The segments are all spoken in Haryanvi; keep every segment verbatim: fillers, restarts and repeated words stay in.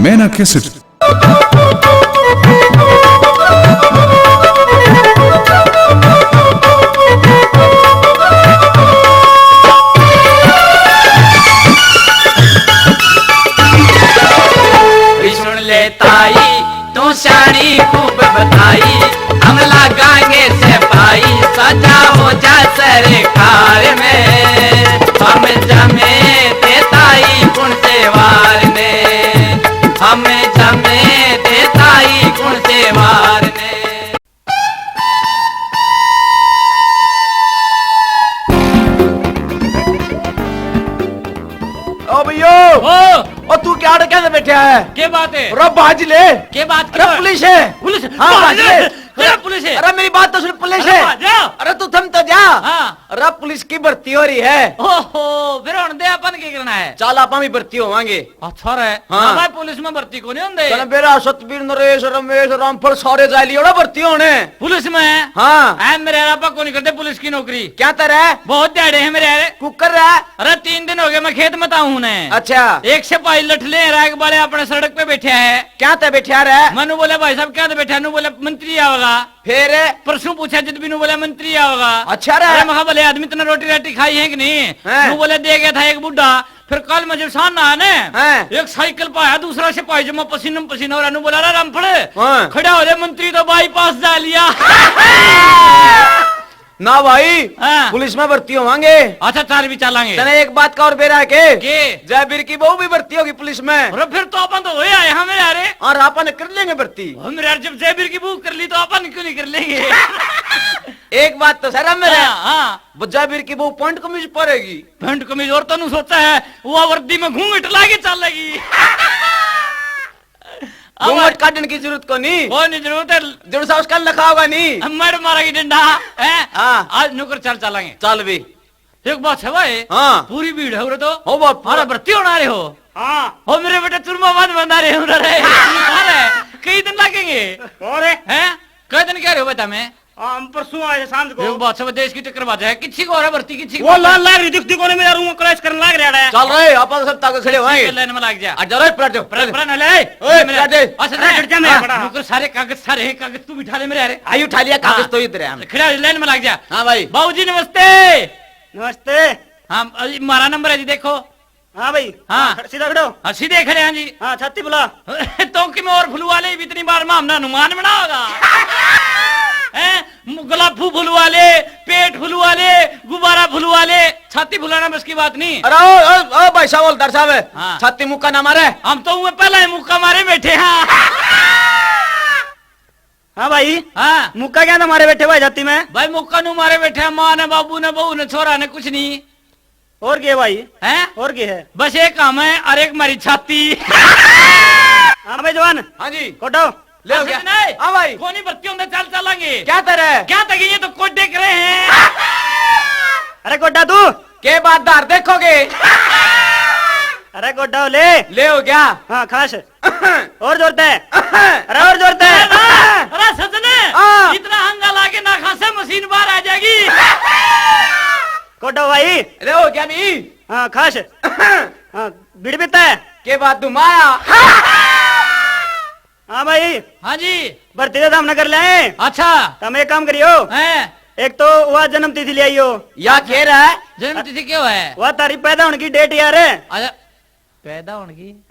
मैं ना कैसे भी सुन ले ताई, तू स्याणी खूब बताई, हम लागांगे सिपाही, सजा हो जा सरकार में। हम जमे ते ताई कुण से वार ने, हम जमे ते ताई कुण से वार ने। ओ भैयो, ओ, ओ तू क्या अड़के से बैठा है? के बात है? अरे भाज ले। के बात? अरे पुलिस है। पुलिस? हाँ, भाज ले। अरे पुलिस है। अरे मेरी बात तो सुन, पुलिस है। अरे तू थम तो जा। हाँ। अरे पुलिस की भर्ती हो रही है। ओहो, फिर हुण दे अपन के करना है? चल, आपा भी भर्ती होवांगे। अच्छा रे। हाँ। ना भाई, पुलिस में भर्ती को नहीं होंदे। चल बेरा, सतबीर, नरेश, रमेश, रामफल सारे जा लिए ना भर्ती होने। पुलिस में? हाँ। ऐ मेरे यार, आपा को नहीं करते पुलिस की नौकरी। क्या तरह? बहुत ध्याड़े हैं मेरे यार। कुकर रहा? अरे तीन दिन हो गए मैं खेत में ताऊं ने। अच्छा। एक सिपाही लठ ले रहा, एक बाले अपने सड़क पे बैठा है। क्या तै बैठा रहा? मनु बोले, भाई साहब क्या तै बैठा? नु बोले, मंत्री आवेगा। फिर? परसों पूछा जद भी नु बोले, मंत्री आवेगा। अच्छा रे। अरे मखा भले आदमी तने रोटी राटी खाई है कि नहीं? हैं। नु बोले, दे गया था एक बूढ़ा। फिर कल मैं जब शान आया ने, हैं। एक साइकिल पे आया दूसरा सिपाही, जमा पसीने में पसीना हो रहा, नु बोला, "अरे रामफल, हाँ। खड़ा हो रे, मंत्री तो बाईपास जा लिया।" ना भाई, हाँ। पुलिस में भर्ती होवांगे। अच्छा, चाल भी चलांगे। तने एक बात का और बेरा है के? के? जयवीर की बहू भी भर्ती होगी पुलिस में। अरे फिर तो अपन तो वही आए हमें यार। और अपन कर लेंगे भर्ती। हम यार, जब जयवीर की बहू कर ली तो अपन क्यों नहीं कर लेंगे? एक बात तो सर मेरे। हाँ, हाँ। वो जयवीर की बहू पैंट कमीज पहरेगी। पैंट कमीज और तनु सोचा है, वो वर्दी में घूंघट लागे चलेगी। अब घूंघट काटने की जरूरत को नहीं। कोई नहीं जरूरत है। जरूर सा उसका लखा होगा नहीं। अब मर मारेगी डंडा, हैं? हाँ। आज नुकर चल चलेंगे। चल भी। एक बात है भाई। हाँ। पूरी भीड़ है उरे तो। हो बाप। अरे भर्ती होना रहे हो। हाँ। हो मेरे बेटे चुरमा बांध बंधा रहे हो रे। अरे कई दिन लगेंगे। और? हैं? कई दिन कह रहे हो बता मैं? हाँ, हम परसों आए शाम को। एक बात सब देश की टक्कर बाजा है, किसी को हो रहा भर्ती, किसी को वो लाल लाग रही दिखती कोने में यार, वो क्रैश करने लाग रहा है। चल रहे, अपन सब ताकत खड़े होए। लाइन में लाग जा। आ जा रे, पलट जाओ, पलट जाओ। पलट, पलट ले। ओए, मेरे पलट दे। अच्छा, अरे, हट जा मेरा हाँ, बड़ा। नुकर सारे कागज, सारे कागज तू बिठा ले मेरे यार। आई उठा लिया कागज हाँ। तो इधर है हमने। खड़ा लाइन में लाग जा। हाँ भाई। बाबूजी नमस्ते। नमस्ते। हाँ, अरे, हमारा नंबर है जी, देखो। हाँ भाई। हाँ। हाँ, सीधा खड़ो। हाँ, सीधे खड़े हैं जी। हाँ, छाती फुला। तो कि मैं और फुलवा ले, इतनी बार में हमने अनुमान बना होगा। हैं? मु-, गुलाफू फुलवा ले, पेट फुलवा ले, गुब्बारा फुलवा ले, छाती फुलाना बस की बात नहीं। अरे ओ, ओ, ओ भाई साहब, हवलदार साहब, हाँ। छाती मुक्का ना मारे। हम तो उन्हें पहला ही मुक्का मारे बैठे हैं। हाँ भाई। हाँ। मुक्का क्या था मारे बैठे भाई छाती में? भाई मुक्का नु मारे बैठे हैं, माँ ने, बाबू ने, बहू ने, छोरा ने, कुछ नहीं। और के भाई? हैं? और के है? बस एक काम है, और एक मारी छाती। हाँ भाई जवान। हाँ जी। कोटो। ले हो गया। नहीं। हाँ भाई। कोनी भर्ती होंदे, चल चलांगे। क्या तरह? क्या तक ये तो कोड्डे करे हैं। अरे कोड्डा तू। के बात धार देखोगे? अरे कोड्डा ले। ले हो गया। हाँ खास। और जोर ते। अरे और जोर ते। अरे सजने, हाँ। इतना हंगा लाके ना खासे मशीन बाहर आ जाएगी। कोडो भाई। अरे हो क्या भी? हाँ खास। हाँ बीड़ी पीता है? के बात धुमाया? हाँ भाई। हाँ जी। भर्ती तो हमने कर लिया है। अच्छा। तुम एक काम करियो। हैं? एक तो वह जन्म तिथि ले आइयो। या कह रहा है? जन्म तिथि क्यों है? वह तारी पैदा होने की डेट यार है। अच्छा, पैदा होने की?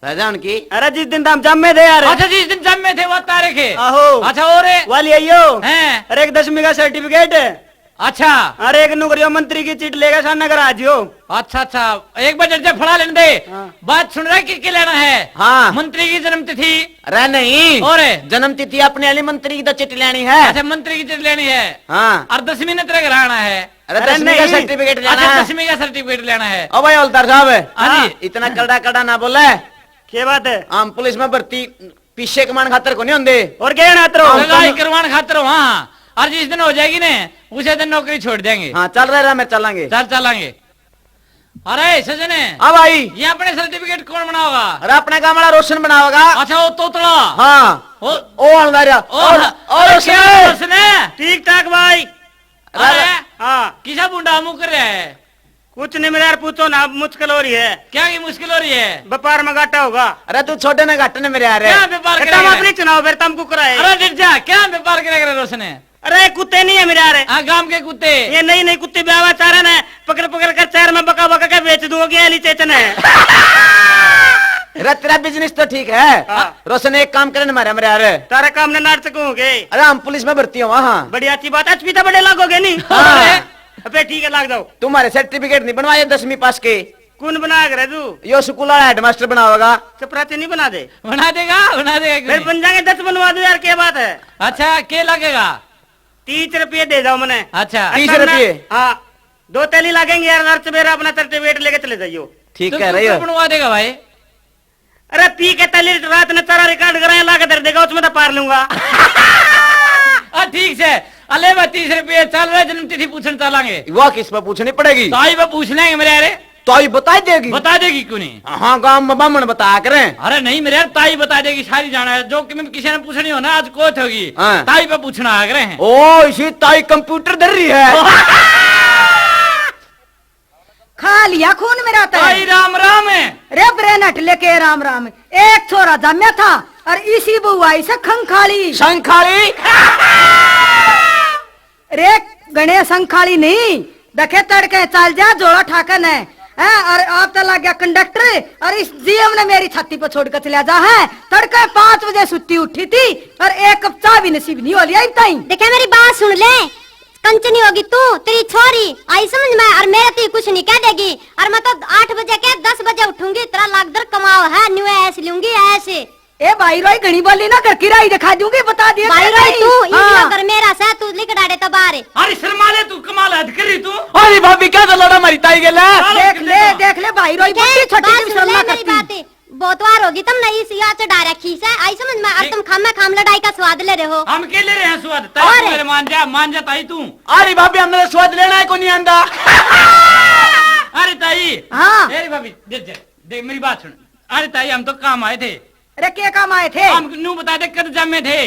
पैदा होने की? अरे जिस दिन हम जन्मे थे यार। अच्छा, जिस दिन जन्मे थे वो तारीख है। आहो। अच्छा, और? वाली आइयो। हैं? अरे एक दसवीं का सर्टिफिकेट। अच्छा। अरे एक नौकरियों मंत्री की चिट लेगा सा नगर आ जियो। अच्छा अच्छा, एक बार जब फड़ा लेने दे। हाँ। बात सुन रहा है कि, कि लेना है? हाँ। मंत्री की जन्म तिथि। अरे नहीं। और? जन्म तिथि अपने वाली मंत्री की तो चिट लेनी है। अच्छा, मंत्री की चिट लेनी है। हाँ। और दसवीं ने तेरे घर आना है। अरे अरे दसवीं का नहीं। सर्टिफिकेट लेना अच्छा, है। दसवीं का सर्टिफिकेट लेना है। ओ भाई हवलदार साहब। हाँ जी। इतना कड़ा कड़ा ना बोले। क्या बात है? हम पुलिस में भर्ती पीछे कमान खातर को नहीं होंदे। और क्या ना तेरे? हाँ, लड़ाई करवान खातर हो, हाँ। और जिस दिन हो जाएगी ना, उसे दिन नौकरी छोड़ देंगे। हाँ, चल रहे, रहे, मैं चलांगे। चल, चलांगे। अरे सजने। हाँ भाई। ये अपने सर्टिफिकेट कौन बनाओगा? अरे अपने गांव वाला रोशन बनाओगा। अच्छा, वो तोतला। हाँ। ओ, ओ हलदारिया। ओ, और, ह-, और अरे रोशन क्या है? रोशन है? ठीक ठाक भाई। अरे, अरे, हाँ। किसा बुंडा मुकर रहा है? कुछ नहीं मेरे यार, पूछो ना, अब मुश्किल हो रही है। क्या की मुश्किल हो रही है? व्यापार में घाटा होगा। अरे तू छोटे ने घाटे ने मेरे यार। क्या व्यापार करेगा? अपनी चुनाव फिर तमको कराए। अरे डट जा, क्या व्यापार करेगा रे रोशने? अरे कुत्ते नहीं है मेरे यार। हाँ, गांव के कुत्ते। ये नहीं नहीं कुत्ते ब्याह चारे ने पकड़ पकड़ कर शहर में बका बका के बेच दूंगा, क्या नहीं चेचन है। अरे तेरा बिजनेस तो ठीक है। हाँ। रोशन एक काम करे ना मारे मेरे यार। तारे काम ने नाट सकूंगे। अरे हम पुलिस में भर्ती हो वहाँ। बड़ी अच्छी बात, एचपी तो बड़े लागोगे नहीं। हाँ। अबे ठीक है, लाग जाओ। तुम्हारे सर्टिफिकेट नहीं बनवाए दसवीं पास के। कौन बना करे तू? यो स्कूल वाला हेडमास्टर बनावेगा। चपरासी नहीं बना दे। बना देगा, बना देगा, क्यों फिर नहीं? बन जाएंगे, दस बनवा दो यार, क्या बात है? अच्छा, के लगेगा? तीस रुपये दे जाओ मने। अच्छा। तीस रुपये? हाँ, दो तेली लगेंगे यार, हर सवेरे अपना सर्टिफिकेट लेके चले जाइयो। ठीक तो है, तू रहियो। क्यों बनवा देगा भाई? अरे पी के तेली रात ने सारा रिकॉर्ड कराए, ला के धर देगा, उसमें तो पार लूंगा। आ, ठीक से। अले भाई, तीस रुपये चल रहे, जन्म तिथि पूछने चलांगे। वो किस पे पूछनी पड़ेगी? ताई पे पूछ लेंगे मेरे यार। ताई बता देगी? बता देगी क्यों नहीं? हाँ, गांव में बामण बता करें। अरे नहीं मेरे यार, ताई बता देगी, सारी जाना है। जो कि मैं किसी ने पूछनी हो ना, आज कोच होगी। हाँ। ताई पे पूछना आ रहे हैं। ओ, इसी ताई कंप्यूटर धर रही है। खा लिया खून मेरा तो। ताई राम राम है। रे ब्रेन हट लेके राम राम। एक छोरा जाम्या था और इसी बहू आई से खंखाली। शंखाली? रे गणे शंखाली नहीं, देखे तड़के चल जा जोड़ा ठाके ने। हैं, और आप तो लग गया कंडक्टर और इस जीएम ने मेरी छाती पर छोड़ कर चला जा है। तड़के पाँच बजे सुत्ती उठी थी और एक कप चाय भी नसीब नहीं हो लिया इब ताई। देखे मेरी बात सुन ले, कंचनी होगी तू, तेरी छोरी आई समझ में, और मेरे तो कुछ नहीं कह देगी। और मैं तो आठ बजे के दस बजे उठूंगी, तेरा लागदर कमाओ है, न्यू ऐश लूंगी ऐश। ए भाई रोई घणी बोली ना, घर की राई दिखा दूंगी, बता दिए भाई तेरे रोई ताई। तू, हाँ। इतना घर मेरा से, तू लिकड़ाड़े तो बाहर। अरे शर्मा ले तू, कमाल हद कर रही तू। अरे भाभी, क्या तो लड़ा मारी ताई गेला? साला देख ले, देख ले भाई रोई, देखे, बड़ी छोटी बात सी सुन शर्मा ले मेरी करती। बात। बहुत बार होगी तुमने इस याद चढ़ा रखी से, आई समझ में, अब ठीक। तुम खाम में खाम लड़ाई का स्वाद ले रहे हो। हम के ले रहे हैं स्वाद? ताई और? तू मेरे मान जा, मान जा ताई तू। अरे भाभी, हमने तो स्वाद लेना है, को नहीं आंदा। अरे ताई। हाँ। अरे भाभी, देख, देख, देख, मेरी बात सुन। अरे ताई, हम तो काम आए थे। अरे के काम आए थे? हम न्यू बता दे, कद जामे थे?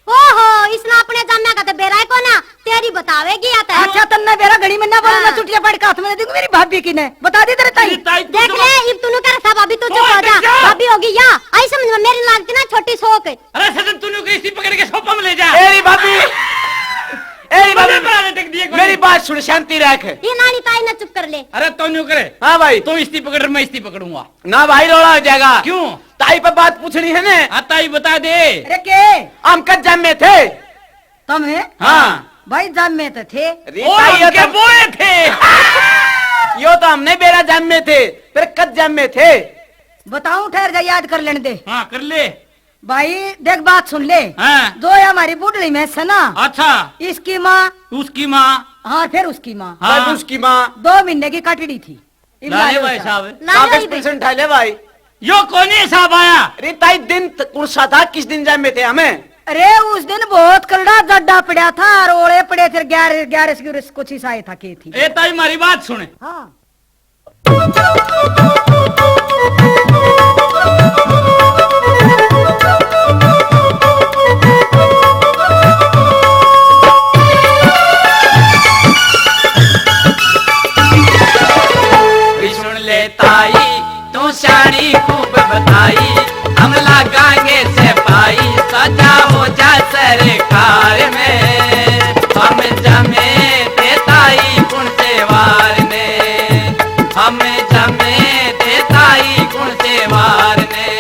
ओहो, इसने अपने जाम्या का तो बेरा ही कोना, तेरी बतावेगी या तो। अच्छा, तन्ने बेरा घड़ी में ना बोलना, हाँ। चुटिया पड़ के हाथ में दे दूंगी मेरी भाभी की ने। बता दे तेरे ताई। मेरी ताई, तू देख तो ले, इब तूने कर था भाभी, तू चुप ओए, हो जा। जा। भाभी होगी या, आई समझ में, मेरी लागती ना छोटी सोक। अरे सजन, तूने को इसी पकड़ के सोपा में ले जा। मेरी भाभी, मेरी भाभी, बड़े बड़ा ने देख दिए कोई। मेरी बात सुन, शांति रख। ये नानी ताई ना चुप कर ले। अरे तो न्यू करे। हाँ भाई। तू इसी पकड़, मैं इसी पकड़ूंगा। ना भाई, रोला हो जाएगा। क्यों? ताई पे बात पूछनी है ने। हाँ, ताई बता दे। अरे के? हम कद जामे थे? तुम है? हाँ। भाई जामे तो थे। अरे ओ, ताई, ये उनके तो बोए थे। यो तो हमने बेरा जामे थे, फिर कद जामे थे? बताऊं, ठहर जा, याद कर लेने दे। हाँ, कर ले। भाई देख, बात सुन ले। हाँ। जो ये हमारी बुढ़ली में से ना, अच्छा। इसकी माँ। उसकी माँ। हाँ, फिर उसकी माँ। हाँ। तब उसकी माँ। दो महीने की कटड़ी थी। ला ले भाई साहब। ला ले कागज भाई। पेंशन उठा ले भाई। यो कोनी हिसाब आया। अरे ताई, दिन त-, कौन सा था, किस दिन जामे थे हमें? अरे उस दिन बहुत करड़ा जड्डा पड़ा था, रोले पड़े थे, ग्यारह, ग्यारह से कुछ हिसाब था के थी। ए ताई, हमारी बात सुने। हाँ। सुन ले ताई, तू स्याणी खूब बताई, हम लागांगे सिपाही, सजा हो जा सरकार में। हम जमे थे ताई कुण त्योहार ने, हम जमे थे ताई कुण त्योहार ने।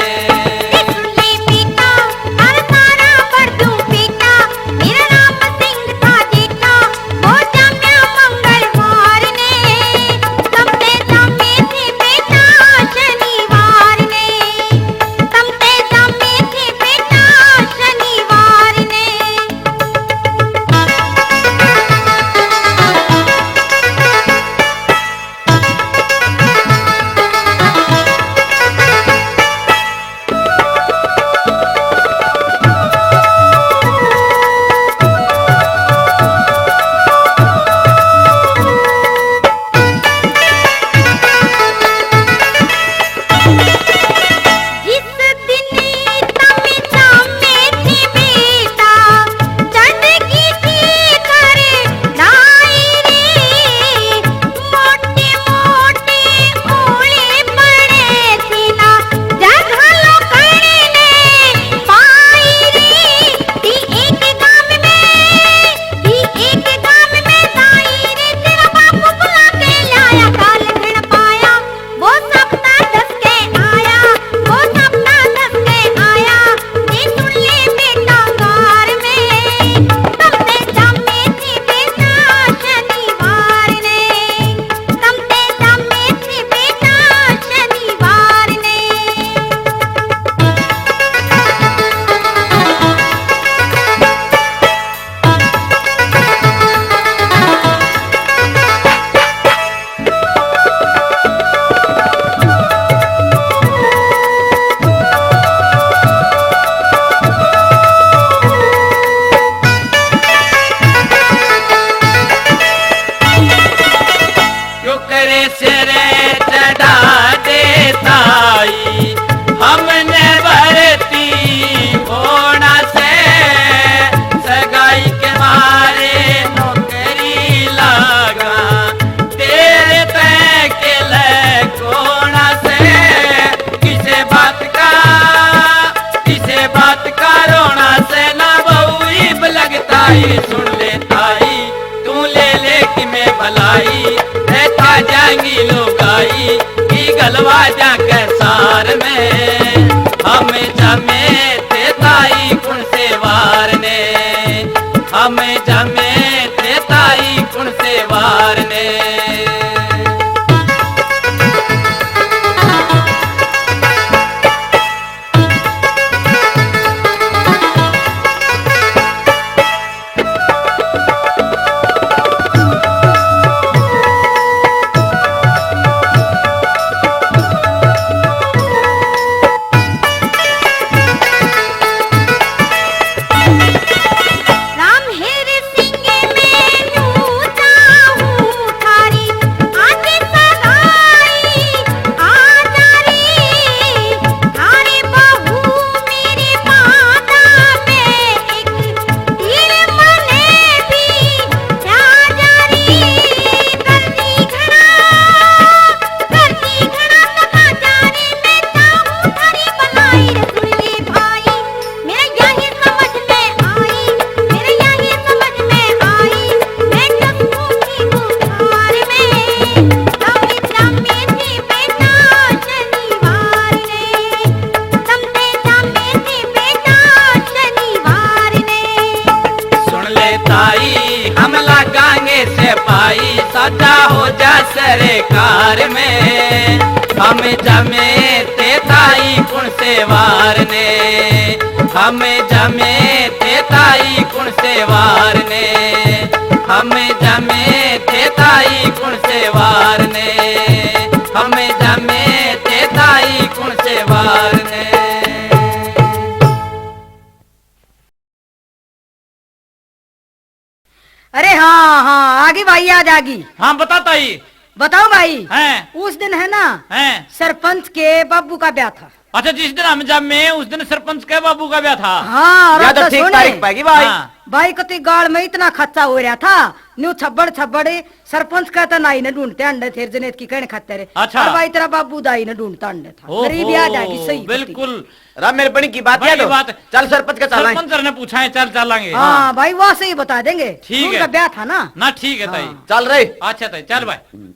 तलवाजा के सार में हम जमे थे ताई कुण से वार ने, हम जमे थे ताई कुण से वार ने। राम हेर सिंह में नू चाहूं थारी आज सगाई, आ जा रे, थारे बहू मेरे माता में एक तीर मने भी आ जा रे, करती घना, करती घना समाचारी में चाहूं थारी भलाई रे, सुन ले भाई। मेरे यही समझ में आई, मेरे यही समझ में आई, मैं चक्कू की बुखार में, तम जामे थे बेटा शनिवार ने, तम ते जामे थे बेटा शनिवार ने। सुन ले ताई, हम लगांगे सिपाही, साझा हो जा सरकार में, हम जमे थे ताई कुण से वार ने, हम जमे थे ताई कुण से वार ने, हम जमे थे ताई कुण से वार ने, हम जमे थे ताई कुण से वार ने। अरे हाँ, हाँ, आ गई भाई, याद आ गई। हाँ, बता ताई। बताओ भाई, हैं? उस दिन है ना, हैं? सरपंच के बाबू का ब्याह था। अच्छा, जिस दिन हम जामे, उस दिन सरपंच के बाबू का ब्याह था। हाँ, और या आप तो तो ठीक सुने। तारीख पाएगी भाई। हाँ। भाई, कती गाल में इतना खर्चा हो रहा था, न्यू छब्बड़ छब्बड़ सरपंच का तो नाई ने ढूंढते अंडे थे, जनेत की कहने खाते रहे। अच्छा। और भाई, तेरा बाबू दाई ने ढूंढता अंडे था। ओ गरीब हो, याद आ गई, सही कती। बिल्कुल। राम मेरे बन की बात बन याद की हो? बात। चल सरपंच का चलाएं। सरपंच ने पूछा है, चल चलांगे। हाँ, हाँ। भाई, वहाँ से ही बता देंगे। ठीक है। उनका ब्याह था ना। ना, ठीक है ताई। हाँ। चल रहे। अच्छा ताई, चल भाई।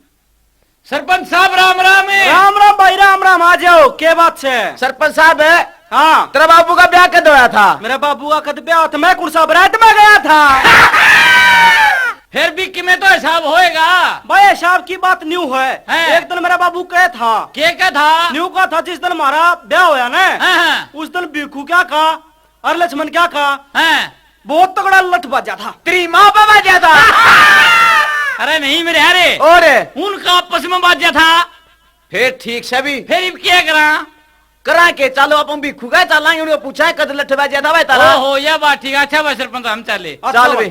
सरपंच साहब, राम राम है। राम राम भाई, राम राम, आ जाओ, के बात है? सरपंच साहब है। हाँ। तेरा बाबू का ब्याह कद होया था? मेरा बाबू का कद ब्याह था, मैं कौन सा बरात में गया था? फिर भी किमें तो हिसाब होएगा। भाई, हिसाब की बात न्यू है। हैं। एक दिन मेरा बाबू कहे था। के कहे था? न्यू कहा था, जिस दिन हमारा ब्याह होया ना, हाँ, हाँ। उस दिन भीखू क्या कहा, और लक्ष्मण क्या कहा? हैं। बहुत तगड़ा लठ बाजा था। तेरी माँ पे बाजा था। अरे नहीं मेरे, अरे और? उनका आपस में बाजा था। फिर ठीक से भी। फिर इब क्या करा? करा के चलो, अपन भीखू का चलांगे, उनको पूछा है, कद लठ बाजा था भाई तारा? ओहो, यह बात ठीक है। अच्छा भाई सरपंच, हम चले। अच्छा चल भाई। भी।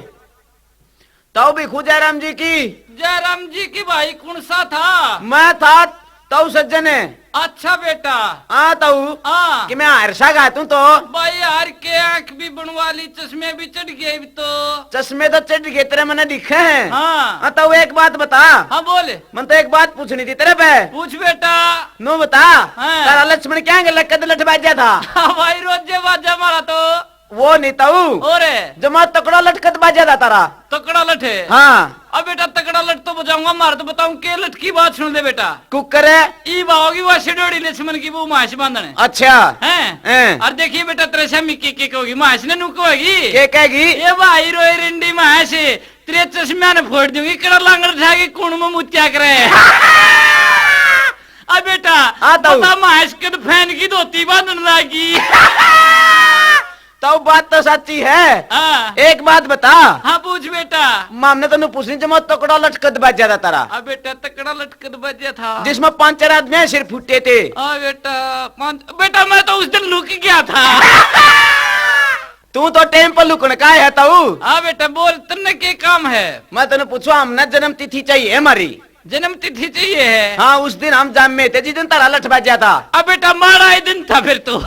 ताऊ भीखू जयराम जी की। जयराम जी की भाई कौन सा था? मैं था ताऊ सज्जन है। अच्छा बेटा। हाँ ताऊ। हाँ। कि मैं हार सा गा तू तो। भाई हार के आंख भी बनवा ली, चश्मे भी चढ़ गए अब तो। चश्मे तो चढ़ गए तेरे, मैंने दिखे हैं। हाँ। हाँ ताऊ, एक बात बता। हाँ बोल। मन तो एक बात पूछनी थी तेरे पे। पूछ बेटा। नू बता। हाँ। तारा लक्ष्मण क्या गल कद लठ बाजा था? हाँ भाई, रोजे बाजा मारा तो। वो नहीं ताऊ। और? जमा तकड़ा लठ कद बाजा था तारा। तकड़ा लठ? हाँ। अब बेटा तकड़ा लठ तो बजाऊंगा, मार तो बताऊं के लठ की बात सुन ले बेटा। कुकर है। ई बाओगी वा सिडोड़ी लक्ष्मण की वो मास बांधन। अच्छा। हैं? हैं। और देखिए बेटा तेरे से मिक्की के कहोगी, मास ने नुक होगी। के कहेगी? ये भाई रोए रिंडी मास, तेरे चश्मे ने फोड़ दूंगी, कड़ा लांगड़ उठा के कुण में मुत्या करे। अब बेटा, हाँ, ताऊ। बता मास कद फैन की धोती बांधन लागी। ताऊ बात तो सच्ची है। हाँ। एक बात बता। हाँ, पूछ बेटा। मामने तन्नू पूछनी, जमा तकड़ा लठ कद बाजा था तारा। हाँ बेटा, तकड़ा लठ कद बाजा था। जिसमें पांच चार आदमी सिर फूटे थे। हाँ बेटा, पांच, बेटा मैं तो उस दिन लुक गया था। तू तो टाइम पर लुकण का है ताऊ। हाँ बेटा, बोल, तन्ने के काम है? मैं तन्ने पूछू, हमने जन्म तिथि चाहिए हमारी। जन्म तिथि चाहिए है? हाँ, उस दिन हम जामे थे जिस दिन तारा लठ बाजा था। अब बेटा माड़ा ही दिन था फिर तो।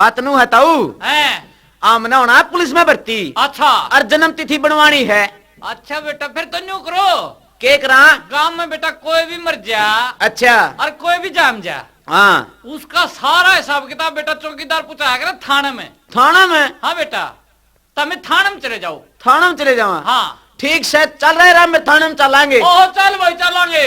अतनू है ताऊ। हैं। हमने होना है पुलिस में भर्ती। अच्छा। और जन्म तिथि बनवानी है। अच्छा बेटा, फिर तो न्यू करो। के करा? गांव में बेटा कोई भी मर जा। अच्छा। और कोई भी जाम जा। हाँ। उसका सारा हिसाब किताब बेटा चौकीदार पूछा करे थाने में। थाने में? हाँ बेटा, तमे थाने में चले जाओ। थाने में चले जावा? हाँ। ठीक से चल रहे राम में, थाने में चलांगे। ओहो, चल भाई, चलांगे।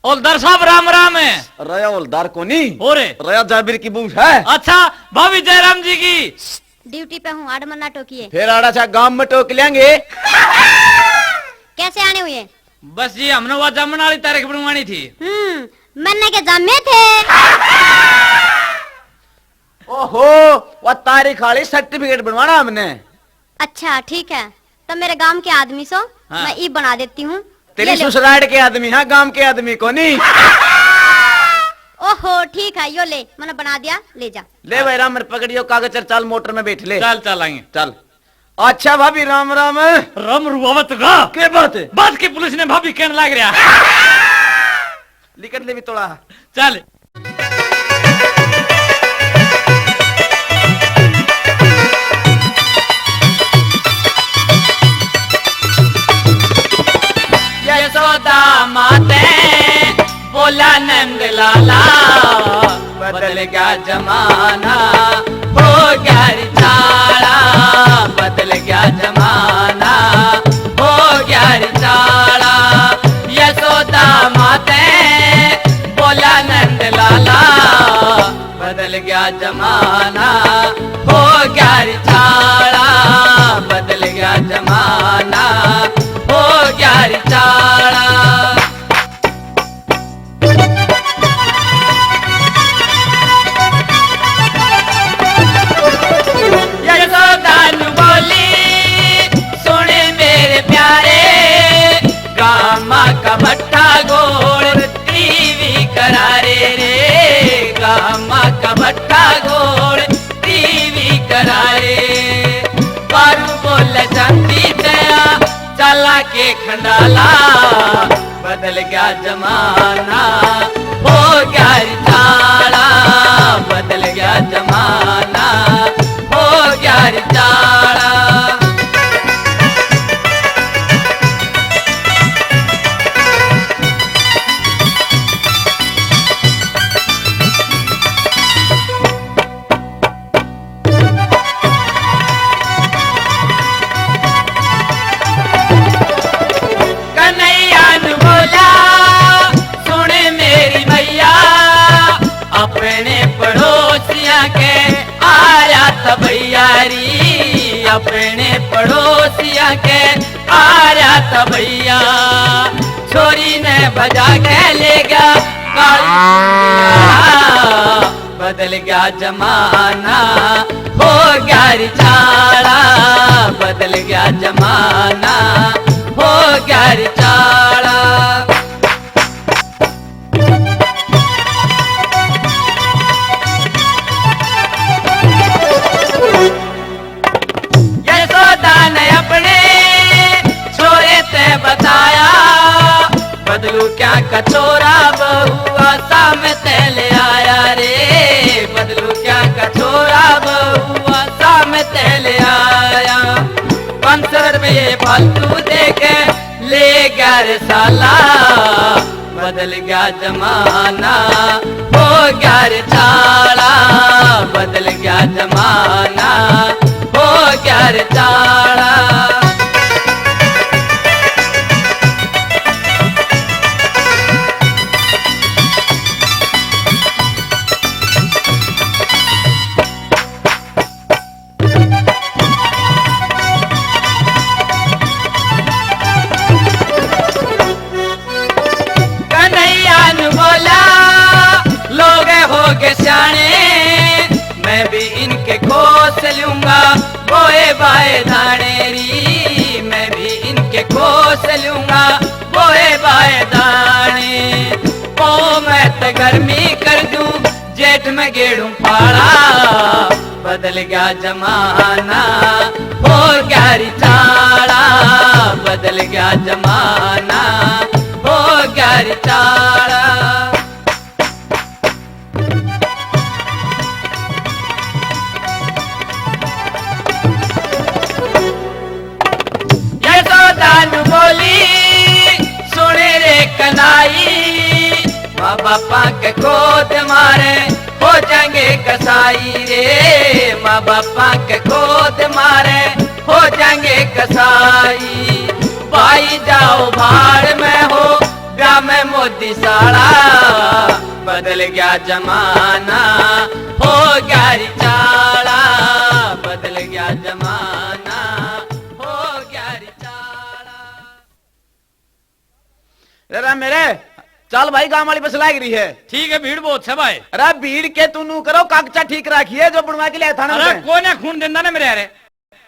हवलदार साहब, राम राम है। रया हवलदार कोनी। और? रया जाबिर की बहू है। अच्छा, भाभी जयराम जी की। ड्यूटी पे हूँ, आड़ मन्ना टोकिए। फिर आड़ा सा गांव में टोक लेंगे। कैसे आने हुए? बस जी, हमने वो जामन वाली तारीख बनवानी थी। हम्म, मन्ने के जामे थे। ओहो, वो तारीख वाली सर्टिफिकेट बनवाना हमने। अच्छा, ठीक है, तो मेरे गांव के आदमी सो, हाँ। मैं ई बना देती हूँ। तेरी ये लो। ससुराल के आदमी, हाँ, गांव के आदमी कोनी। ओहो, ठीक है, यो ले, मैंने बना दिया, ले जा। ले भाई राम, पकड़ियो कागज, चल, चल मोटर में बैठ ले। चल, चल आएंगे। चल। अच्छा भाभी, राम राम। राम रुआवत का। के बात है? बात की पुलिस ने भाभी कहने लाग रहा। लिकट ले भी तोड़ा। चल। यशोदा माते बोला नंद लाला, बदल गया जमाना, हो गया रे चाला, बदल गया जमाना, हो गया रे चाला। यशोदा माते बोला नंद लाला, बदल गया जमाना, हो गया रे चाला, बदल गया जमाना, हो गया रे चाला। यशोदा नु बोली, सुन मेरे प्यारे, गामा का भट्टा गोल टीवी करारे रे, गामा का भट्टा गोल टीवी करारे। बारू बोल जाती दया, चाला के खंडाला, बदल गया जमाना, हो गया रे चाला, बदल गया जमाना, हो गया रे चाला। कन्हैया ने बोला, सुन मेरी मैया, अपने पड़ोसिया के आया था भैया री, अपने पड़ोसिया के आया था भैया। छोरी ने भजा के ले गया काली, बदल गया जमाना, हो गया रे चाला, बदल गया जमाना, हो गया रे चाला। यशोदा ने अपने छोरे ते बताया, बदलू क्या कचोरा बहू आसा में ते ले आया रे, बदलू क्या कचोरा बहू आसा में ते ले आया। पाँच सौ रुपये फालतू दे के ले गया रे साला, बदल गया जमाना, हो गया रे चाला, बदल गया जमाना, हो गया रे चाला। कन्हैया ने बोला, लोग हो गए सियाणे, मैं भी इनके खोस लूंगा, बोए बाए दाणे री, मैं भी इनके खोस लूंगा, बोए बाए दाणे। ओ मैं तो गर्मी कर दूं, जेठ में गेड़ू पाला, बदल गया जमाना, हो गया रे चाला, बदल गया जमाना, हो गया रे चाला। यशोदा नु बोली, सुन रे कनाई, माँ बापा के खोद मारे हो जाएंगे कसाई रे, माँ बापा के खोद मारे हो जाएंगे कसाई। भाई जाओ भाड़ में हो, ब्याह में मोदी साला, बदल गया जमाना, हो गया रिचाला, बदल गया जमाना, हो गया रिचाला। अरे मेरे, चल भाई, गांव वाली बस लाग रही है। ठीक है, भीड़ बहुत है भाई। अरे भीड़ के तू नू करो, कागजा ठीक रखिए जो बनवा के ले थाने अरे में। कोने खून देंदा ना मेरे यारे।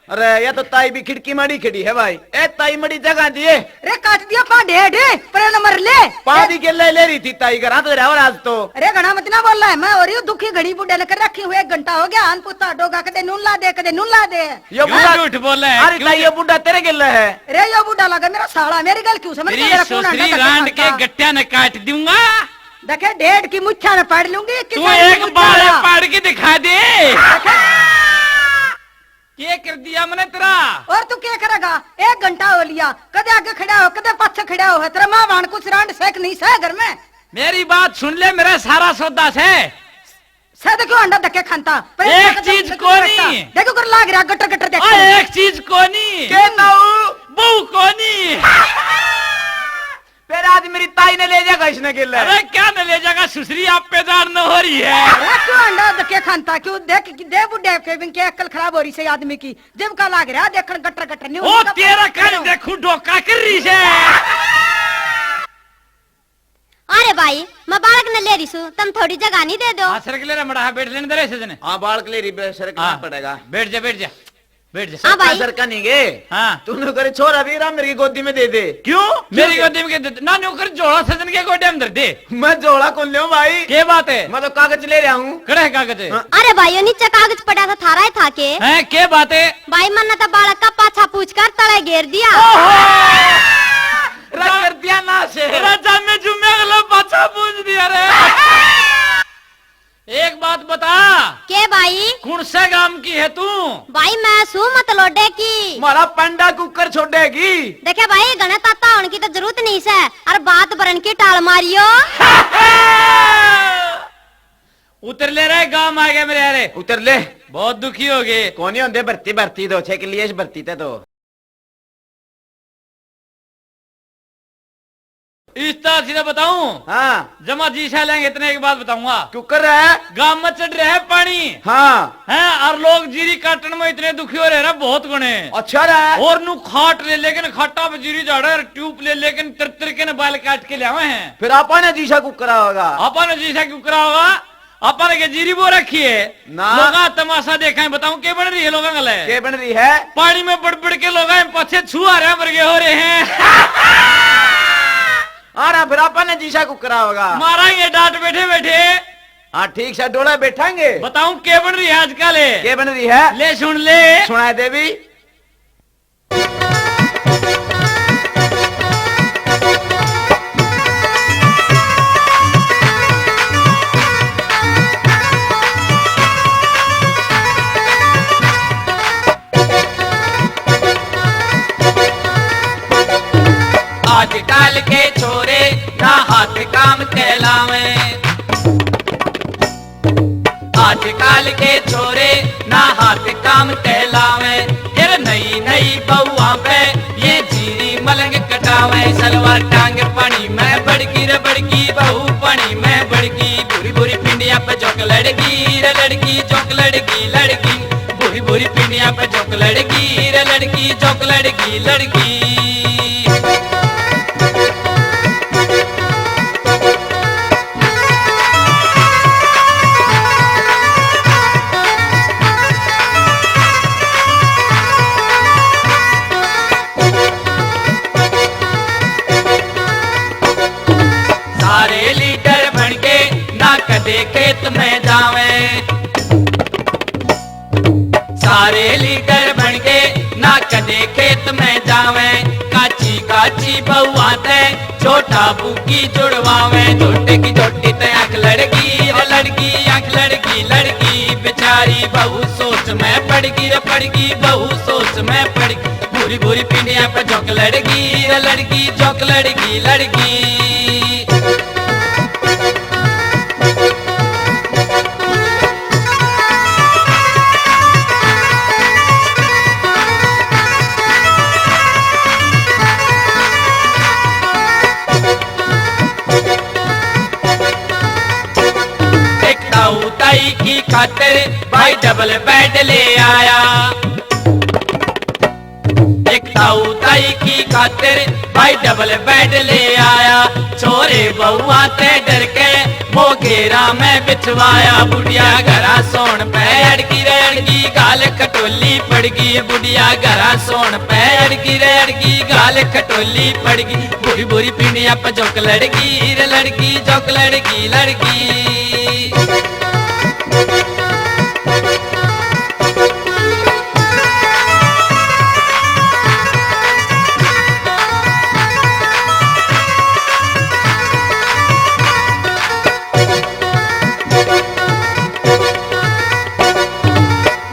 अरे, ये तो ताई भी खिड़की माड़ी खड़ी है भाई। ए, ताई मड़ी जगह दिए। रे, काट दिया पा ढेड, परे नंबर ले। पा ए- भी गेले ले रही थी ताई, घर हाथ रहा आज तो। अरे, घना मत ना बोल रहा है, मैं हो रही हूँ दुखी घड़ी, बुढ़े ने कर रखी हूँ, एक घंटा हो गया, अन पुता डोगा, कदे नून ला दे, कदे नून ला दे। यो क्यों बूढ़ा झूठ बोले है? अरे क्यों ताई, झूठ? यो बूढ़ा तेरे गेले है। रे, यो बूढ़ा लगा मेरा साला, मेरी गल क्यों समझ तेरी मेरा खून सुसरी आंडा रांड के गट्टा ने काट दूंगा। देखे, ढेड की मुच्छा में पाड़ लूंगी, तू किसान की एक मुच्छा बाल ला। पाड़ के दिखा दे। देखे? के कर दिया मैंने तेरा? और तू के करेगा? एक घंटा हो लिया, कदे आगे खड़ा हो, कदे पाछे खड़ा हो, है तेरा माँ भाण कुछ रांड सेक नहीं सह घर में। मेरी बात सुन ले, मेरा सारा सौदा से। सह तो क्यों अंडा धक्के खानता? पर एक एक चीज कोनी। देखो कर लाग रहा गटर गटर देख। ओए, एक चीज कोनी। के ताऊ? बहू कोनी। फिर आज मेरी ताई ने ले जाएगा इसने गेले। अरे क्या न ले जाएगा, सुसरी आप पैदार न हो रही है। अरे क्यों अंडा धक्के खानता, क्यों देख कि दे बुढ़े के बिन के अक्ल खराब हो रही से आदमी की, जब का लाग रहा देखण गटर गटर नहीं ओ होता, तेरा पर कान क्यों? देखूं डोका कर रही से। अरे भाई, मैं बालक ने ले रही सू, तुम थोड़ी जगह नहीं दे दो। हाँ, सरक ले रे मड़ा, हाँ, बैठ लेने दे रे सजने। हाँ, बालक ले रही बे, सरक हाँ, पड़ेगा। बैठ जा, बैठ जा। बैठ जा। हाँ भाई। सरका, सरका नहीं गे। हाँ। तूने करे छोरा भी राम मेरी गोदी में दे दे। क्यों? क्यों मेरी दे? गोदी में के दे? ना न्यू कर झोला सजन के गोडे में धर दे। मैं झोला कौन ले भाई? के बात है? मैं तो कागज ले रहा हूँ। कड़े है कागज? हाँ। अरे भाई, यो नीचे कागज पड़ा था, थारा ही था के? हैं, के बात है? भाई, मैंने तो बालक का पाछा पूछ कर तले घेर दिया। ओहो! रख कर दिया ना से। राजा में जुम्मे अगला पाछा पूछ दिया रे। एक बात बता। के भाई? कौन से गांव की है तू? भाई मैं सू मतलोडे की। मारा पंडा कुकर छोड़ेगी। देखे भाई, घणे ताता होने की तो जरूरत नहीं से, अरे बात भरन की टाल मारियो। उतर ले रे, गांव आ गया मेरे यारे। उतर ले। बहुत दुखी हो गए। कोनी होंदे भर्ती, भर्ती दो छे के लिए इस भर्ती ते तो। इस तरह से बताऊं? हाँ। जमा जी सा लेंगे इतने एक बात बताऊंगा। क्यों कर रहा है? गांव में चढ़ रहा है पानी। हाँ। हैं, और लोग जीरी काटन में इतने दुखी हो रहे हैं, बहुत गुणे। अच्छा रहा। और नु खाट ले लेकिन खाटा पे जीरी झाड़ा और ट्यूब ले लेकिन तिर तिर के न बाल काट के ले आवे हैं। फिर आपा ने जीसा कुकरा होगा। आपा ने जीसा कुकरा होगा। अपन के जीरी बो रखी है। ना। लोगा तमाशा देखा है, बताऊं के बन रही है लोगा गले? के बन रही है? पानी में बड़ बड़ के लोगा पाछे छुआ रहे बरगे हो रहे हैं। आ रहा फिर अपन ने जीसा कुकरा होगा। मारेंगे डांट बैठे बैठे। हाँ, ठीक से डोला बैठांगे। बताऊं के बन रही है आजकल? के बन रही है? ले सुन ले। सुनाए देवी। आजकल के छोरे ना हाथ काम कहलावे। आजकल के छोरे ना हाथ काम कहलावे। तेरे नई नई बहुआ पे ये जीरी मलंग कटावे। सलवार टांग पानी में बड़की रे बड़की, बहू पानी में बड़की। भूरी भूरी पिंडिया पे जोक लड़की रे लड़की, जोक लड़की लड़की। भूरी भूरी पिंडिया पे जोक लड़की रे लड़की, जोक लड़की लड़की। सारे लीडर बन के ना कदे खेत में जावे। सारे लीडर बन के ना कदे खेत में जावे। काची काची बहुआ ते छोटा बूकी जुड़वावे। छोटे की छोटी ते आंख लड़की, ओ लड़की, आंख लड़की, लड़की। बेचारी बहू सोच में पड़ गई रे, पड़ गई, बहू सोच में पड़ गई। भूरी भूरी पिंडिया पे जोक लड़की रे लड़की, जोक लड़की लड़की। ताऊ ताई की खातिर भाई डबल बेड ले आया। एक ताऊ ताई की खातिर भाई डबल बेड ले आया। छोरे बहुआ ते डर के वो घेरा में बिछवाया। बुढ़िया घरा सोण पे अड़की रे अड़की, गाल खटोली पड़गी। बुढ़िया घरा सोण पे अड़की रे अड़की, गाल खटोली पड़गी। भूरी भूरी पिंडिया पे जोक लड़की रे लड़की, जोक लड़की लड़की।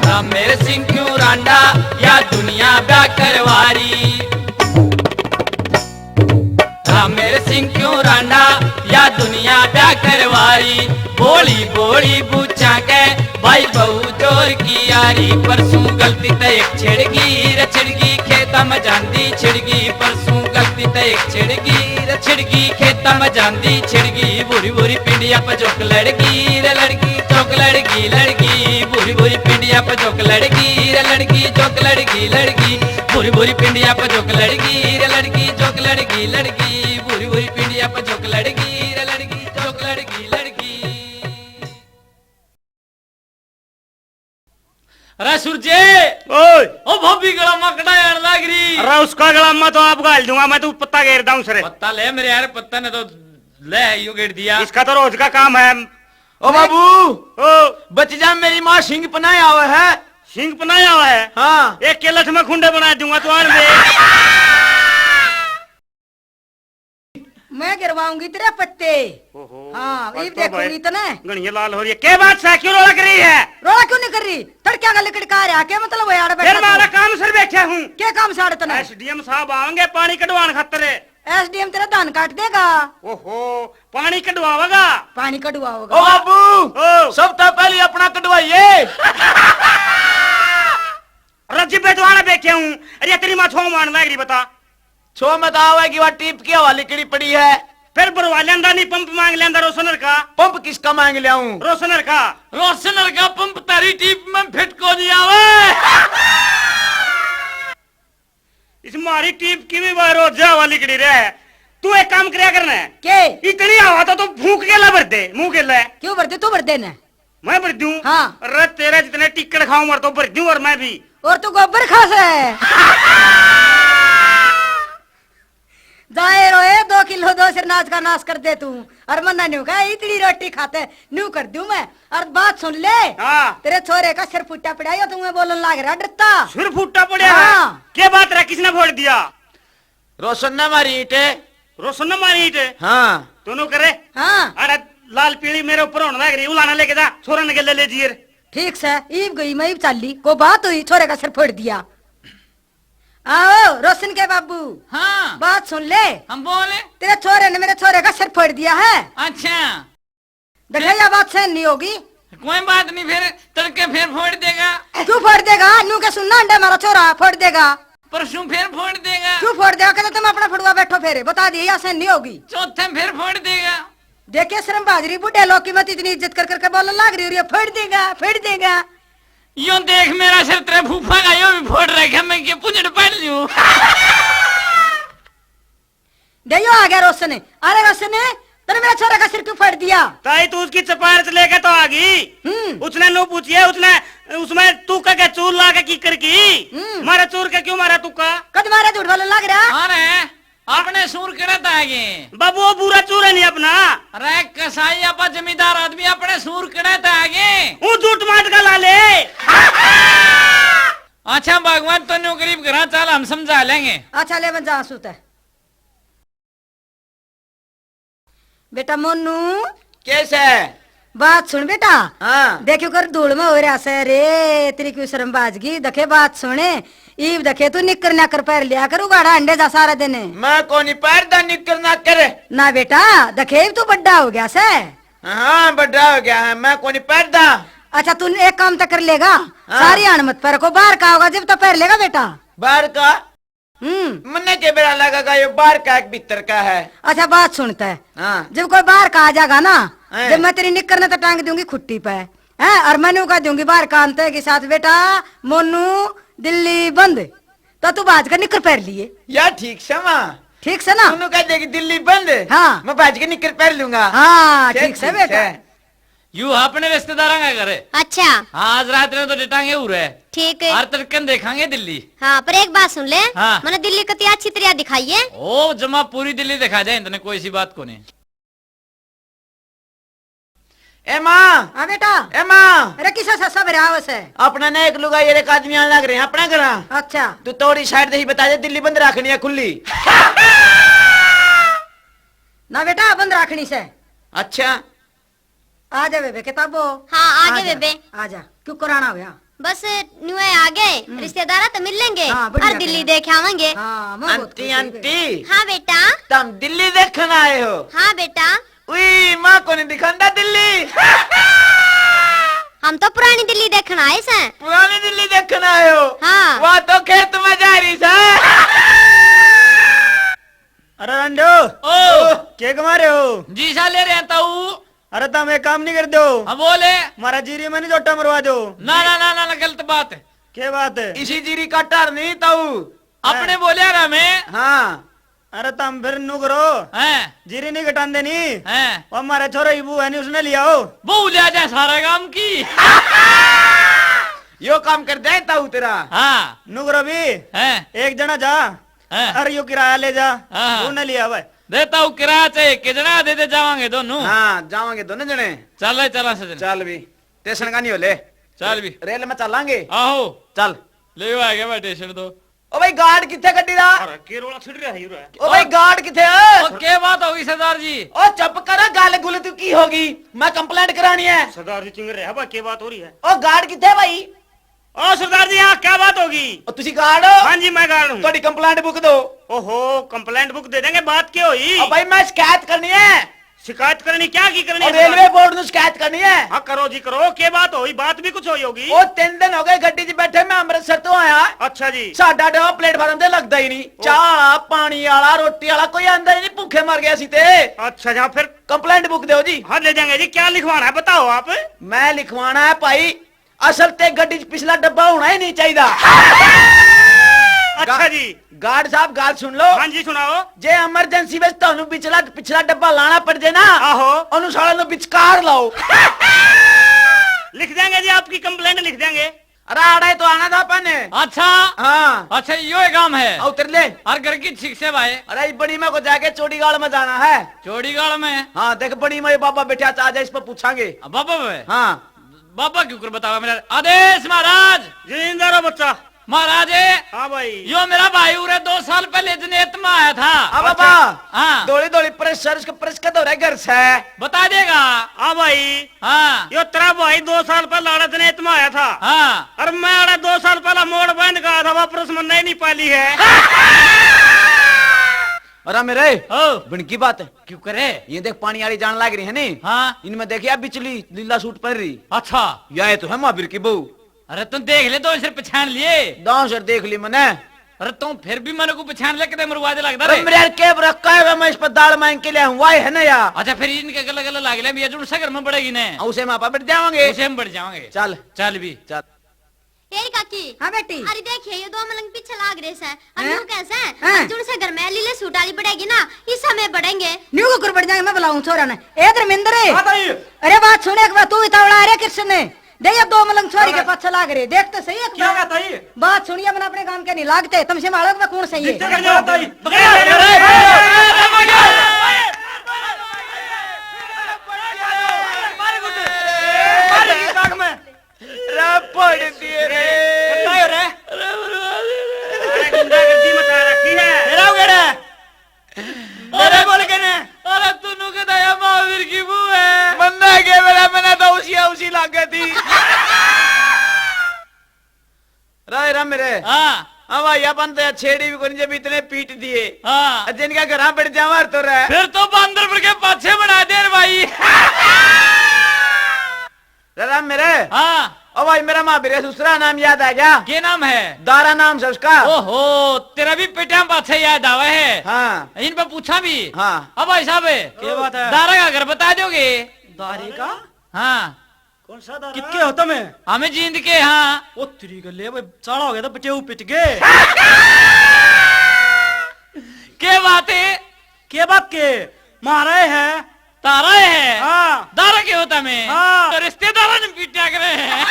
राम मेरे सिंह क्यों रांडा, या दुनिया ब्याह करवारी। राम मेरे सिंह क्यों रांडा, या दुनिया ब्याह करवारी। बोली बोली बूझा के भाई बहू जोर की यारी। परसों गलती ते एक छिड़गी रे छिड़गी, खेता में जांदी छिड़गी। परसों गलती ते एक छिड़गी रे छिड़गी, खेता में जांदी छिड़गी। भूरी भूरी पिंडिया पे जोक लड़गी रे लड़की, जोक लड़गी लड़की। भूरी भूरी पिंडिया पे जोक लड़गी रे लड़की, जोक लड़गी लड़की। भूरी भूरी पिंडिया पे जोक लड़गी रे लड़की, जोक लड़गी लड़की। भूरी भूरी पिंडिया पे जोक लड़गी रे लड़की, जोक लड़गी लड़की। अरे सुरजे, ओए। ओ भाभी गला में कड़ा आण लाग रही। अरे उसका गला में तो आप घाल दूंगा मैं, तू पत्ता घेर दाऊं सरे। पत्ता ले मेरे यार, पत्ता ने तो ले यो घेर दिया। इसका तो रोज का काम है। ओ बाबू, ओ। बच जा, मेरी माँ सिंह पनाह आवे है। सिंह पनाह आवे है? हाँ। एक के लठ में खुंडे बना दूंगा, तू आन दे। मैं गिरवाऊंगी तेरे पत्ते। ओहो, हाँ, आज ये तो देखूंगी भाई तने। घणिया लाल हो रही है। क्या बात है, क्यों रोला कर रही है? रोला क्यों नहीं कर रही? तड़किया का लिकड़ का आ रहा, क्या मतलब है आड़े बैठा फिर तू? मारा काम सर बैठा हूँ। क्या काम साड़ तने? एसडीएम साहब आवेंगे पानी कढवान खातर। एसडीएम तेरा धान काट देगा। ओहो, पानी कढवावेगा? पानी कढवावेगा। ओ बाबू, ओ। सब तो पहले अपना कढवाइए। रज्जी पे तो आना बैठे हूँ। अरे तेरी माँ छो मारन लाग रही, बता। छो में तो आवेगी, वह टीप की हवा लिकड़ी पड़ी है। फिर भरवा लेंदा नहीं, पंप मांग लेंदा रोशनर का। पंप किसका मांग ल्याऊं? रोशनर का। रोशनर का पंप तारी टीप में फिट को नहीं आवे। इस मारी टीप की भी बार रोज हवा लिकड़ी रहे। तू एक काम करया करना है। के? इतनी हवा तो तू फूंक के ला भर दे, मुंह के ले। क्यों भर दे? तू भर दे ना। मैं भर दूं? हाँ। अरे तेरे जितने टिक्कड़ खाऊं, और तो भर दूं, और मैं भी। और तू गोबर खा से। जाए रोए, दो किलो दो सिर नाच का नाश कर दे तू। और मन्ना न्यू कहे, इतनी रोटी खाते न्यू कर दूं मैं। और बात सुन ले। हाँ। तेरे छोरे का सिर फूटा पड़ा, यो तुम्हें बोलन लाग रहा डरता। सिर फूटा पड़ा है? हाँ। क्या बात रहा, किसने फोड़ दिया? रोशन ने मारी ईंट। रोशन ने मारी ईंट? हाँ। दोनों करे? हाँ। अरे लाल पीली मेरे ऊपर होने लग रही, उलाना लेके जा, छोरे ने गेले ले जिए। ठीक से, ईब गई मैं, ईब चाली। को बात हुई, छोरे का सिर फोड़ दिया। आओ, रोशन के बाबू। हाँ। बात सुन ले। हम बोले। तेरे छोरे ने मेरे छोरे का सिर फोड़ दिया है। अच्छा। देखा, या बात सहन नहीं होगी। कोई बात नहीं, फिर तड़के फिर फोड़ देगा। क्यों फोड़ देगा? नू के सुनना अंडे, मारा छोरा फोड़ देगा। परसों फिर फोड़ देगा। क्यों फोड़ देगा? कहते तुम अपना फड़ुआ बैठो, फिर बता दिए, या सहन नहीं होगी। चौथे फिर फोड़ देगा। देखे शर्म बाजरी, बूढ़े लोग की मत इतनी इज्जत कर करके बोलने लाग रही, और ये फोड़ देगा, फोड़ देगा। यो देख मेरा सिर तेरे फूफा का, यो भी फोड़ रखा, मैं के पुजड़ पहन लूं। दे यो आ गया रोशन। अरे रोशन, तने मेरा छोरा का सिर क्यों फोड़ दिया? ताई तू उसकी चपारच लेके तो आ गई। हम्म। उसने नू पूछिए, उसने, उसमें तू का क्या चूर ला के कीकर की? हम्म। मारा चूर के क्यों मारा तू का? कद मारा झूठ बोलने लग रहा? अरे अपने सूर कड़े ते आ गए। बाबू वो बुरा चूर है नहीं अपना। अरे कसाई आपा जमींदार आदमी, अपने सूर कड़े ते आ गए। वो झूठ माट का ला ले। अच्छा भगवान, तो न्यू गरीब घरा चाल, हम समझा लेंगे। अच्छा ले मैं जा सूते। बेटा मोनू। कैसे? बात सुन बेटा। हाँ। देखियो कर धूल में हो रहा से रे, तेरी क्यों शर्म बाजगी? देखे बात सुने, ईब देखे तू निक्कर नाकर पहर लिया कर, उगाड़ा अंडे जा सारा दिन। मैं कोनी पहरदा निक्कर नाकर। ना बेटा, देखे ईब तू बड्डा हो गया से। हाँ, बड्डा हो गया है, मैं कोनी पहरदा। अच्छा तू एक काम तो कर लेगा, हाँ। सारी आन मत पहर को, बाहर का होगा जब तो पहर लेगा बेटा। बाहर का? हम्म। मन्ने के बेरा लगेगा, ये बाहर का एक भीतर का है। अच्छा, बात सुनता है। हाँ। जब कोई बाहर का आ जाएगा ना, हैं। जब मैं तेरी निक्कर ने तो टांग दूंगी खुट्टी पे, हैं, और मैं न्यू कह दूंगी बाहर कांते के साथ, "बेटा, मोनू, दिल्ली बंद।" तो तू भाज कर निक्कर पहर लिए। या ठीक से माँ। ठीक से ना? तू न्यू कह देगी, "दिल्ली बंद।" हाँ। मैं भाज के निक्कर पहर लूंगा। हाँ, ठीक से बेटा। यू अपने रिश्तेदारां का घर है। अच्छा। हाँ, आज रात ने तो डटांगे उरे। ठीक है। और तड़कन देखांगे दिल्ली। हाँ, पर एक बात सुन ले। हाँ। मैंने दिल्ली कती अच्छी तरह दिखाई है। ओ, जमा पूरी दिल्ली दिखा जाए, इतने कोई सी बात को नहीं। ए माँ। हाँ बेटा। ए माँ। अरे किसा ससा भरा आवस है? अपना ना एक लुगाई और एक आदमी आने लग रहे हैं अपना घर। अच्छा। तू थोड़ी साइड से ही बता दे, दिल्ली बंद रखनी है खुली? ना बेटा, बंद रखनी से। अच्छा। आ जा बेबे किताबो। हाँ, आ आ गए जा, बेबे। आ जा। क्यों कराना होया? बस न्यूए आ गए, हम्म। रिश्तेदारा तो मिल लेंगे हाँ, बढ़िया और दिल्ली करा। देख आवेंगे। हाँ, मैं बहुत आंटी, खुश हुई आंटी। बेटा। हाँ बेटा। तुम दिल्ली देखने आए हो? हाँ बेटा। उई, माँ को नहीं दिखांदा दिल्ली। हम तो पुरानी दिल्ली देखने आए सैं। पुरानी दिल्ली देखने आए हो? हाँ। वहाँ तो खेत में जा रही सै। अरे रंडो, ओ। के कमा रहे हो? जी सा ले रहे हैं ताऊ। अरे तम एक काम नहीं कर दो? हाँ, बोले। हमारा जीरी में नहीं जोटा मरवा दो। ना, ना, ना, ना, ना, गलत बात है। के बात है? इसी जीरी का टर नहीं ताऊ। अपने हाँ। बोले रहा मैं। हाँ। अरे तम फिर न्यू करो। हैं। जीरी नहीं घटांदे नहीं। हैं। वो हमारे छोरे की बहू है नहीं, उसने ले आओ। बहू ले आ जाए सारा काम की। यो काम कर दे ताऊ तेरा। हाँ। न्यू करो भी। हैं। एक जना जा। हैं। अरे यो किराया ले जा। हाँ। तू ना लिया भाई। देता हूँ किराया, चाहे के जना दे दे, जावांगे दोनों। हाँ, जावांगे दोनों जने। चल रे, चला सजन। चल भी। टेंशन का नहीं हो ले। चल भी। रेल में चलांगे। आहो। चल। ले आ गया भाई टेंशन तो। ओ भाई गार्ड किथे गड्डी दा? अरे के रोला छिड़ रहा है रे? ओ भाई गार्ड किथे है? ओ के बात होगी सरदार जी? ओ चुप कर, गाल गुल तू की होगी? मैं कंप्लेंट करानी है। सरदार जी चिंग रहे हैं भाई, के बात हो रही है? ओ गार्ड किथे है भाई? ओ सरदार जी, यहाँ क्या बात होगी? ओ, तुसी गार्ड हो? हाँ जी, मैं गार्ड हूँ। थोड़ी कंप्लेंट बुक दो। ओहो, कंप्लेंट बुक दे देंगे, बात क्या हुई? ओ भाई, मैं शिकायत करनी है। शिकायत करनी, क्या की करनी और है रेलवे शिकायत? बोर्ड ने शिकायत करनी है। हाँ, करो जी, करो। क्या बात हुई? बात भी कुछ हुई होगी। ओ, तीन दिन हो गए गड्डी च बैठे, मैं अमृतसर तो आया। अच्छा जी। साडा डब्बा प्लेटफार्म ते लगदा ही नहीं। ओ। चाह आला, पानी आला, रोटी आला कोई आंदा ही नहीं, भूखे मर गए असी ते। अच्छा, जहाँ फिर कंप्लेंट बुक दो जी। हाँ, दे देंगे जी। क्या लिखवाना है, बताओ आप। मैं लिखवाना है भाई, असल ते गड्डी च पिछला डब्बा होना ही नहीं चाहिए। अच्छा गा-, जी। गार्ड साहब, गाल सुन लो। हाँ जी, सुनाओ। जे इमरजेंसी में थानू पिछला, पिछला डब्बा लाना पड़ जाए ना, आहो। उन्होंने साला नु विचकार लाओ। लिख देंगे जी, आपकी कंप्लेंट लिख देंगे। अरे आड़े तो आना था अपन। अच्छा। हाँ। अच्छा, यो ही काम है। आ, उतर ले। हर घर की ठीक से भाई। अरे, इस बड़ी माँ को जाके चौड़ीगाल में जाना है। चौड़ीगाल में? हाँ, देख बड़ी माँ, ये बाबा बैठा था, आज इस पर पूछांगे। अब बाबा पे? हाँ। बाबा क्यों कर बतावा मेरा आदेश महाराज। जिंदा रहो बच्चा। महाराज। हाँ भाई। यो मेरा भाई उरे दो साल पहले जनेत में आया था। अब अच्छा। बाबा। हाँ। दौड़ी दौड़ी प्रेस, सर उसको प्रेस कर दो रे घर से। बता देगा। हाँ भाई। हाँ। यो तेरा भाई दो साल पहले आड़ा जनेत में आया था। हाँ। और मैं आड़ा दो साल पहला मोड़ बांध का आया था, वापस मैंने नहीं पाली है। अरे मेरे। ओ। बन की बात। क्यों करे? ये देख पानी वाली जान लाग रही है नी? हाँ। इनमें देखिया बिचली लीला सूट पहन रही। अच्छा। या ये तो है महावीर की बहू। अरे तुम देख ले, दो सिर पहचान लिए। दो सिर देख ली मैंने। अरे तुम फिर भी मैंने को पहचान ले, कितने मरुआ दे लगता अरे रे। मेरे यार के रखा है, मैं इस पर दाल मांग के ले आऊं, वाई है ना यार। अच्छा फिर इनके गले गले लाग ले, ये जुड़ से घर में बढ़ेगी ने। उसे में आपा बैठ जावांगे। उसे में बढ़ जावांगे। चल। चल भी। चल। तेरी काकी। हाँ बेटी। अरे देखिए, ये दो मलंग पीछे लाग रहे सै। अब हैं? न्यू कैसे? हैं? अब जुड़ से घर में लीले सूट वाली बढ़ेगी ना, इस समय बढ़ेंगे। न्यू को कर बढ़ जाएंगे, मैं बुलाऊं छोरा ने। ए धर्मेंद्र। हाँ ताई। अरे बात सुन, एक बार तू इतावला, अरे कृष्ण ने दे ये दो मलंग छोरी के अरे। पाछे लाग रहे, देख तो सही एक क्या बार। बात आई? बात सुनिए, मैंने अपने गांव के नहीं लागते, तुमसे मालूम मैं कौन सही है। जितने कर जाओ ताई। रे, पड़ दिए रे। पता है रे? अरे, बर्बाद है रे। अरे, गुंडागर्दी मचा रखी है। मेरा उगेड़ा। अरे, अरे, बोल के ने। अरे, तूने के दया महावीर की बहू है। बंदा के मेरा, मैंने तो उसी, उसी लागे थी। राय राम मेरे। हाँ। हाँ भाई, अपन तो छेड़ी भी कोनी जब इतने पीट दिए। हाँ। जिनका घर बैठ जावा तो रह। फिर तो बंदर पर के पाछे बना दे रे भाई। राम मेरे। हाँ। ओ भाई, मेरा महावीर ससुरा नाम याद आ गया। के नाम है? दारा नाम से उसका। ओहो, तेरा भी पेटिया पाछे याद आवे है। हाँ। इन पे पूछा भी। हाँ। अब भाई साहब, के बात है? दारा का घर बता दोगे? दारे का? हाँ। कौन सा दारा? कितके हो तमे? हमें जींद के, हाँ। ओ तेरी गले, भाई, चाला हो गया था, बटेऊ पिट के। के बात है? के बात के? मारा है। तारा है? हाँ। दारा के हो तमे? हाँ। तो रिश्तेदारा ने पीटा करे हैं।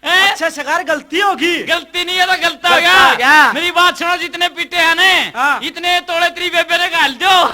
हैं? अच्छा सरकार, गलती होगी। गलती नहीं है तो गलता हो गया। गलता हो गया। मेरी बात सुनो, जितने पीटे हैं ने, हाँ। इतने तोड़े तेरी बेबे ने घाल दो।